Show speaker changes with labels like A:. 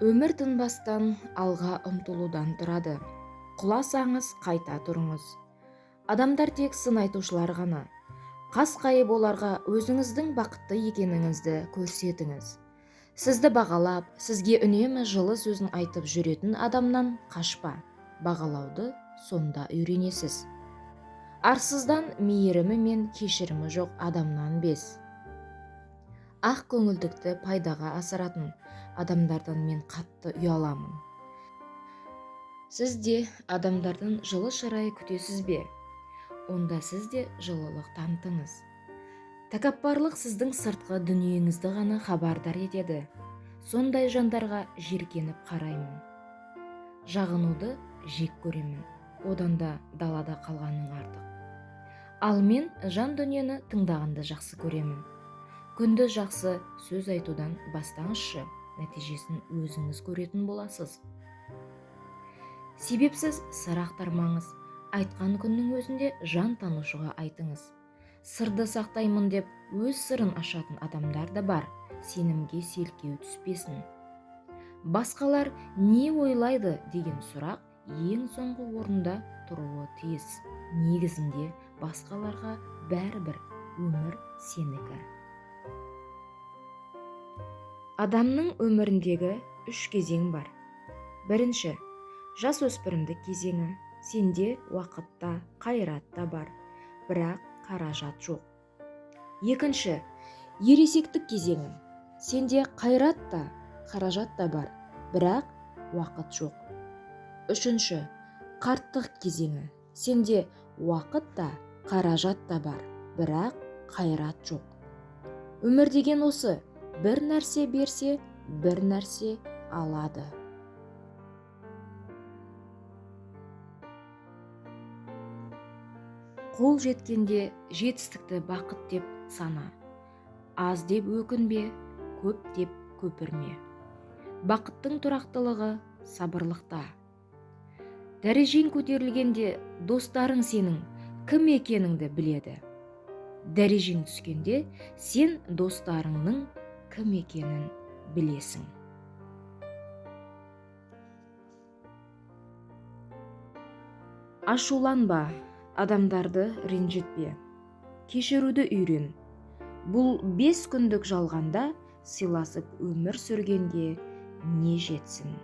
A: Өмір тынбастан алға ұмтылудан тұрады. Құласаңыз, қайта тұрыңыз. Адамдар тек сын айтушылар ғана. Қасқайып оларға өзіңіздің бақытты екеніңізді көрсетіңіз. Сізді бағалап, сізге үнемі жылы сөзін айтып жүретін адамнан қашпа. Бағалауды сонда үйренесіз. Арсыздан, мейірімі мен кешірімі жоқ адамнан без. Ақ көңілдікті пайдаға асыратын адамдардан мен қатты ұяламын. Сіз де адамдардан жылы шырай күтесіз бе? Онда сіз де жылылық танытыңыз. Тәкаппарлық сіздің сыртқы дүниеңізді ғана хабардар етеді. Сондай жандарға жиіркеніп қараймын. Жағынуды жек көремін. Одан да далада қалғаның артық. Ал мен жан дүниені тыңдағанды жақсы көремін. Күнді жақсы сөз айтудан бастаңызшы, нәтижесін өзіңіз көретін боласыз. Себепсіз сыр ақтармаңыз. Айтқан күннің өзінде жан танушыға айтыңыз. Сырды сақтаймын деп өз сырын ашатын адамдар да бар. Сенімге селкеу түспесін. Басқалар не ойлайды деген сұрақ ең соңғы орында тұруы тиіс. Негізінде басқаларға бәрібір, өмір сенікі. Адамның өміріндегі үш кезең бар. Бірінші, жасөспірімдік кезеңі. Сенде уақыт та, қайрат та бар, бірақ қаражат жоқ. Екінші, ересектік кезеңі. Сенде қайрат та, қаражат та бар, бірақ уақыт жоқ. Үшінші, қарттық кезеңі. Сенде уақыт та, қаражат та бар, бірақ қайрат жоқ. Өмір деген осы, бір нәрсе берсе, бір нәрсе алады. Қол жеткенде жетістікті бақыт деп сана. Аз деп өкінбе, көп деп көпірме. Бақыттың тұрақтылығы сабырлықта. Дәрежең көтерілгенде достарың сенің кім екеніңді біледі. Дәрежең түскенде сен достарыңның кім екенін білесің. Ашуланба, адамдарды ренжітпе. Кешіруді үйрен. Бұл 5 күндік жалғанда сыйласып өмір сүргенге не жетсін.